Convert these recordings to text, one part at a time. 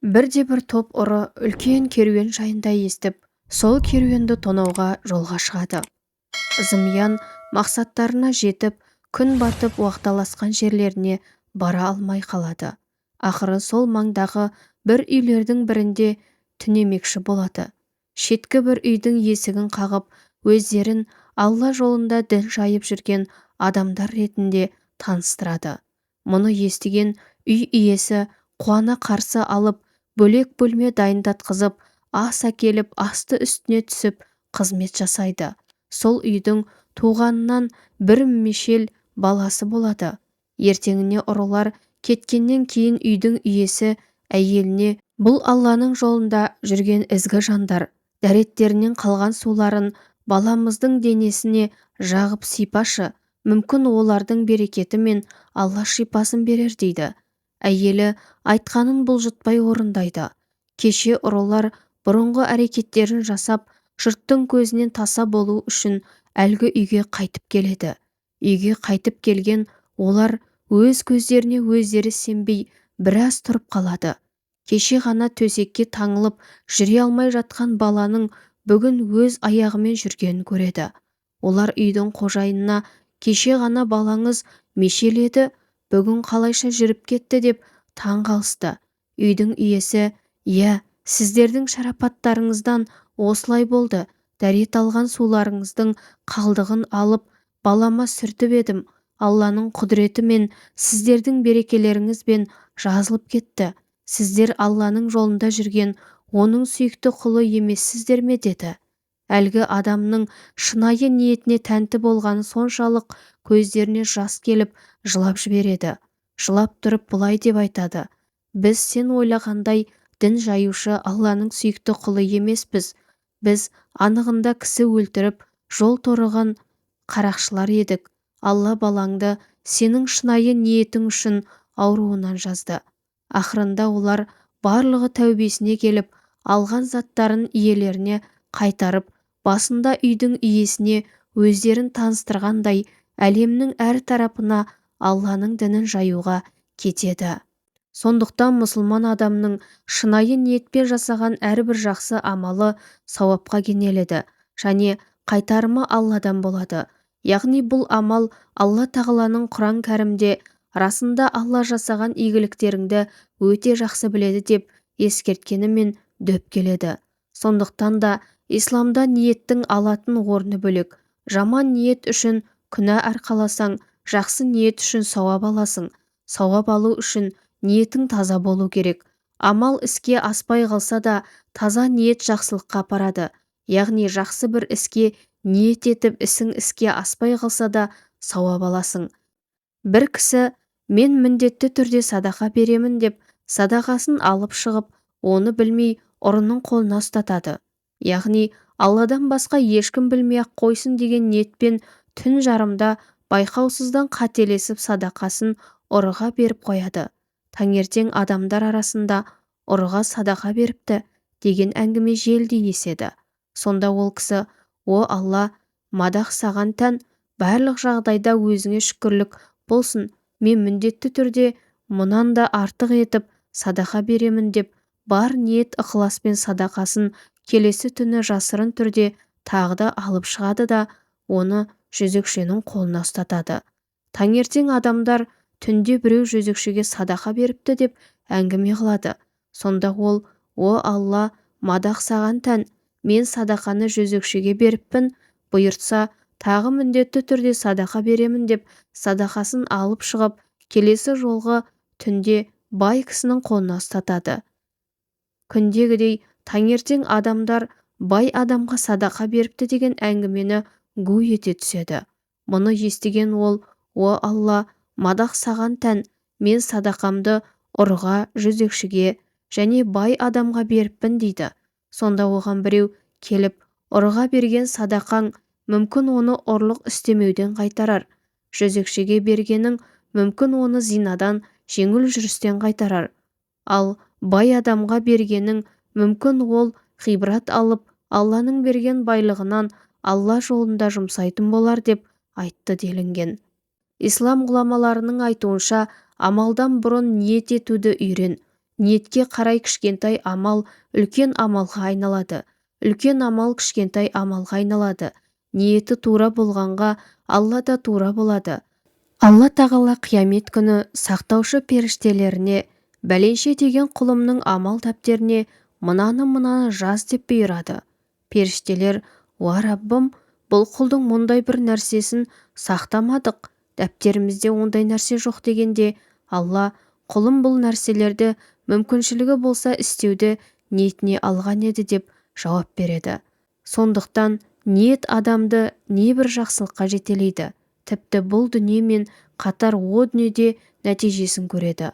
Бірде-бір топ ұры үлкен керуен жайында естіп, сол керуенді тонауға жолға шығады. Зымиян мақсаттарына жетіп, күн батып, уағдаласқан жерлеріне бара алмай қалады. Ақыры сол маңдағы бір үйлердің бірінде түнемекші болады. Шеткі бір үйдің есігін қағып, өздерін Алла жолында дін жайып жүрген адамдар ретінде таныстырады. Мұны естіген үй иесі қуана қарсы алып, бөлек бөлме дайындатқызып, ас әкеліп, асты үстіне түсіп қызмет жасайды. Сол үйдің туғанынан бір мешел баласы болады. Ертеңіне ұрылар кеткеннен кейін үйдің иесі әйеліне: «Бұл Алланың жолында жүрген ізгі жандар, дәреттерінен қалған суларын баламыздың денесіне жағып сипашы, мүмкін, олардың берекетімен Алла шипасын берер», – дейді. Әйелі айтқанын бұлжытпай орындайды. Кеше ұрылар бұрынғы әрекеттерін жасап, жұрттың көзінен таса болу үшін әлгі үйге қайтып келеді. Үйге қайтып келген олар өз көздеріне өздері сенбей, біраз тұрып қалады. Кеше ғана төсекке таңылып жүре алмай жатқан баланың бүгін өз аяғымен жүргенін көреді. Олар үйдің қожайынына: «Кеше ғана балаңыз мешел еді, бүгін қалайша жүріп кетті?» – деп таң қалысты. Үйдің иесі: «Иә, сіздердің шарапаттарыңыздан осылай болды. Дәрет алған суларыңыздың қалдығын алып балама сүртіп едім, Алланың құдіретімен, сіздердің берекелеріңізбен жазылып кетті. Сіздер Алланың жолында жүрген оның сүйікті құлы емессіздер ме?» – деді. Әлгі адамның шынайы ниетіне тәнті болғаны соншалық, көздеріне жас келіп, жылап жібереді. Жылап тұрып былай деп айтады: «Біз сен ойлағандай дін жаюшы Алланың сүйікті құлы емеспіз. Біз анығында кісі өлтіріп, жол торыған қарақшылар едік. Алла балаңды сенің шынайы ниетің үшін ауруынан жазды». Ақырында олар барлығы тәубесіне келіп, алған заттарын иелеріне қайтарып, басында үйдің иесіне өздерін таныстырғандай, әлемнің әр тарапына Алланың дінін жаюға кетеді. Сондықтан мұсылман адамның шынайы ниетпен жасаған әрбір жақсы амалы сауапқа кенеледі және қайтарымы Алладан болады. Яғни бұл амал Алла Тағаланың Құран Кәрімде: «Расында, Алла жасаған игіліктеріңді өте жақсы біледі», – деп ескерткенімен дөп келеді. Сондықтан да исламда ниеттің алатын орны бөлек. Жаман ниет үшін күнә арқаласаң, жақсы ниет үшін сауап аласың. Сауап алу үшін ниетің таза болу керек. Амал іске аспай қалса да, таза ниет жақсылыққа апарады. Яғни жақсы бір іске ниет етіп, ісің іске аспай қалса да, сауап аласың. Бір кісі «Мен міндетті түрде садақа беремін» деп, садақасын алып шығып, оны білмей ұрының қолына ұстатады. Яғни Алладан басқа ешкім білмей-ақ қойсын деген ниетпен түн жарымда байқаусыздан қателесіп, садақасын ұрыға беріп қояды. Таңертең адамдар арасында «Ұрыға садақа беріпті» деген әңгіме желдей еседі. Сонда ол кісі: «О Алла, мадақ саған тән, барлық жағдайда өзіңе шүкірлік болсын, мен міндетті түрде мұнан да артық етіп садақа беремін», – деп, бар ниет ықыласпен садақасын келесі түні жасырын түрде тағы да алып шығады да, оны жезөкшенің қолына ұстатады. Таңертең адамдар «Түнде біреу жезөкшеге садақа беріпті» деп әңгіме қылады. Сонда ол: «О Алла, мадақ саған тән, мен садақаны жезөкшеге беріппін, бұйыртса, тағы міндетті түрде садақа беремін», – деп, садақасын алып шығып, келесі жолғы түнде бай кісінің қолына ұстатады. Күндегідей таңертең адамдар «Бай адамға садақа беріпті» деген әңгімені гу ете түседі. Мұны естіген ол: «О Алла, мадақ саған тән, мен садақамды ұрыға, жезөкшеге және бай адамға беріппін», – дейді. Сонда оған біреу келіп: «Ұрыға берген садақаң мүмкін оны ұрлық істемеуден қайтарар, жезөкшеге бергенің мүмкін оны зинадан, жеңіл жүрістен қайтарар, ал бай адамға бергенің мүмкін ол ғибрат алып, Алланың берген байлығынан Алла жолында жұмсайтын болар», – деп айтты делінген. Ислам ғұламаларының айтуынша, амалдан бұрын ниет етуді үйрен. Ниетке қарай кішкентай амал үлкен амалға айналады, үлкен амал кішкентай амалға айналады. Ниеті тура болғанға Алла да тура болады. Алла тағала қиямет күні сақтаушы періштелеріне бәленше деген құлымның амал дәптеріне мынаны-мынаны жаз деп бұйырады. Періштелер: «Уа Раббым, бұл құлдың мұндай бір нәрсесін сақтамадық, дәптерімізде ондай нәрсе жоқ» дегенде, Алла: «Құлым бұл нәрселерді мүмкіншілігі болса істеуді ниетіне алған еді» деп жауап береді. Сондықтан ниет адамды небір жақсылыққа жетелейді. Тіпті бұл дүниемен қатар о дүниеде нәтижесін көреді.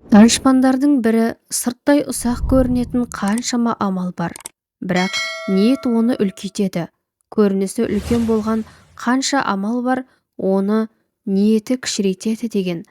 Данышпандардың бірі: сырттай ұсақ көрінетін қаншама амал бар, бірақ ниет оны үлкейтеді. Көрінісі үлкен болған қанша амал бар, оны ниеті кішірейтеді деген.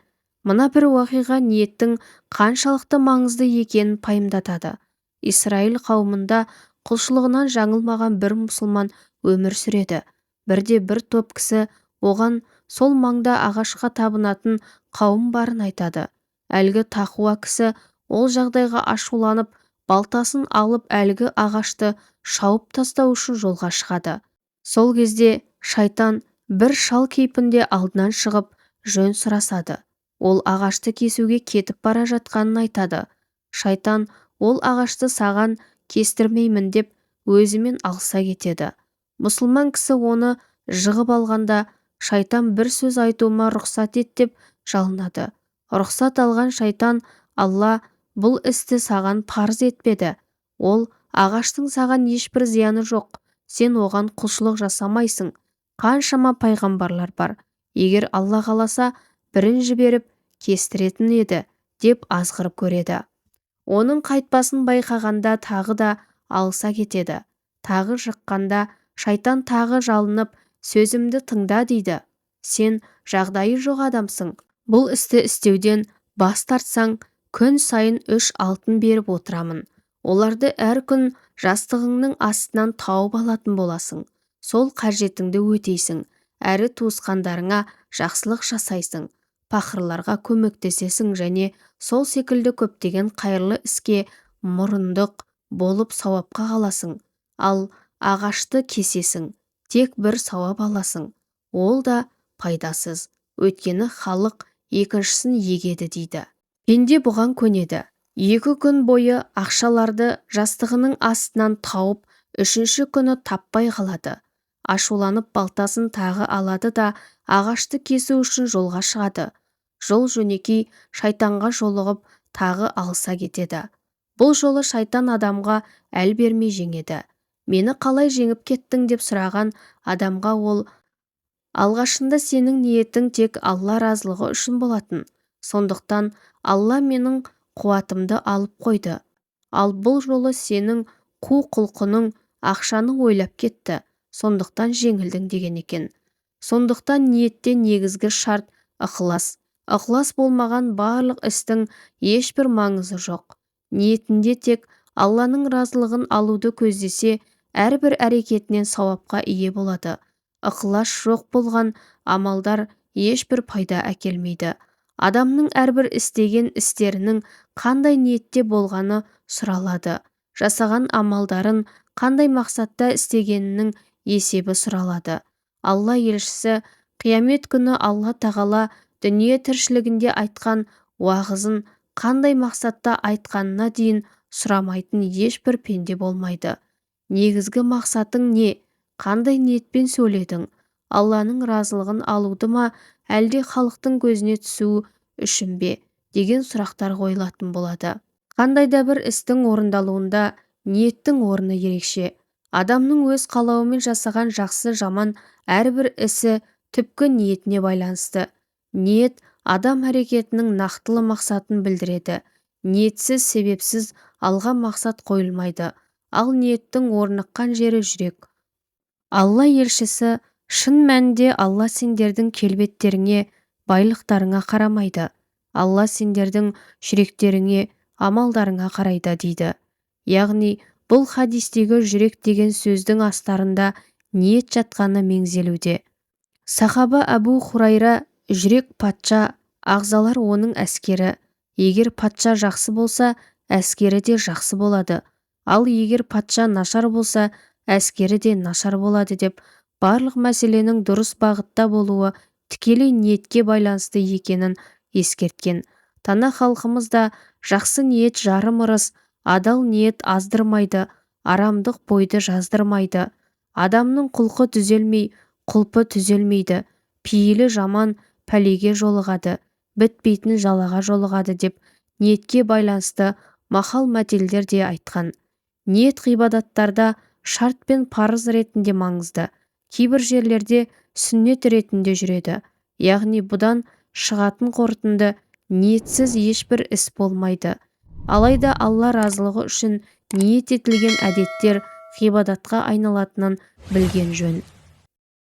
Мына бір уақиға ниеттің қаншалықты маңызды екенін пайымдатады. Исраил қауымында құлшылығынан жаңылмаған бір мұсылман өмір сүреді. Бірде бір топ кісі оған сол маңда ағашқа табынатын қауым барын айтады. Әлгі тақуа кісі ол жағдайға ашуланып, балтасын алып әлгі ағашты шауып тастау үшін жолға шығады. Сол кезде шайтан бір шал кейпінде алдынан шығып, жөн сұрасады. Ол ағашты кесуге кетіп бара жатқанын айтады. Шайтан ол ағашты саған кестірмеймін деп өзімен алыса кетеді. Мұсылман кісі оны жығып алғанда, шайтан бір сөз айтуыма рұқсат ет деп жалынады. Рұқсат алған шайтан: «Алла бұл істі саған парыз етпеді. Ол ағаштың саған ешбір зияны жоқ. Сен оған құлшылық жасамайсың. Қаншама пайғамбарлар бар. Егер Алла қаласа, бірін жіберіп кестіретін еді» деп азғырып көреді. Оның қайтпасын байқағанда тағы да алыса кетеді. Тағы жыққанда шайтан тағы жалынып, сөзімді тыңда дейді. Сен жағдайы жоқ адамсың. Бұл істі істеуден бас тартсаң, күн сайын 3 алтын беріп отырамын. Оларды әр күн жастығыңның астынан тауып алатын боласың. Сол қажетіңді өтейсің, әрі туысқандарыңа жақсылық жасайсың, пақырларға көмектесесің және сол секілді көптеген қайырлы іске мұрындық болып сауапқа қаласың. Ал ағашты кесесің, тек бір сауап аласың. Ол да пайдасыз, өйткені халық екіншісін егеді дейді. Пенде бұған көнеді. 2 күн бойы ақшаларды жастығының астынан тауып, 3-ші күні таппай қалады. Ашуланып балтасын тағы алады да ағашты кесу үшін жолға шығады. Жол жөнекей шайтанға жолығып, тағы алыса кетеді. Бұл жолы шайтан адамға әл бермей жеңеді. Мені қалай жеңіп кеттің деп сұраған адамға ол: алғашында сенің ниетің тек Алла разылығы үшін болатын. Сондықтан Алла менің қуатымды алып қойды. Ал бұл жолы сенің қу құлқының ақшаны ойлап кетті. Сондықтан жеңілдің деген екен. Сондықтан ниетте негізгі шарт ықылас. Ықылас болмаған барлық істің ешбір маңызы жоқ. Ниетінде тек Алланың разылығын алуды көздесе, әрбір әрекетінен сауапқа ие болады. Ықылас жоқ болған амалдар ешбір пайда әкелмейді. Адамның әрбір істеген істерінің қандай ниетте болғаны сұралады. Жасаған амалдарын қандай мақсатта істегенінің есебі сұралады. Алла елшісі: қиямет күні Алла тағала дүние тіршілігінде айтқан уағызын қандай мақсатта айтқанына дейін сұрамайтын ешбір пенде болмайды. Негізгі мақсатың не? Қандай ниетпен сөйледің? Алланың разылығын алуды ма, әлде халықтың көзіне түсу үшін бе деген сұрақтар қойылатын болады. Қандай да бір істің орындалуында ниеттің орны ерекше. Адамның өз қалауымен жасаған жақсы жаман әрбір ісі түпкі ниетіне байланысты. Ниет адам әрекетінің нақтылы мақсатын білдіреді. Ниетсіз, себепсіз алға мақсат қойылмайды. Ал ниеттің орныққан жері жүрек. Алла елшісі: шын мәнінде Алла сендердің келбеттеріңе, байлықтарыңа қарамайды. Алла сендердің жүректеріңе, амалдарыңа қарайды дейді. Яғни бұл хадистегі жүрек деген сөздің астарында ниет жатқаны меңзелуде. Сахаба Әбу Хурайра: жүрек патша, ағзалар оның әскері. Егер патша жақсы болса, әскері де жақсы болады. Ал егер патша нашар болса, әскері де нашар болады деп, барлық мәселенің дұрыс бағытта болуы тікелей ниетке байланысты екенін ескерткен. Дана халқымыз да жақсы ниет жарым ырыс, адал ниет аздырмайды, арамдық бойды жаздырмайды. Адамның құлқы түзелмей, құлпы түзелмейді, пейілі жаман пәлеге жолығады, бітпейтін жалаға жолығады деп ниетке байланысты мақал-мәтелдер де айтқан. Ниет ғибадаттарда шарт пен парыз ретінде маңызды, кейбір жерлерде сүннет ретінде жүреді. Яғни бұдан шығатын қорытынды: ниетсіз ешбір іс болмайды. Алайда Алла разылығы үшін ниет етілген әдеттер ғибадатқа айналатынын білген жөн.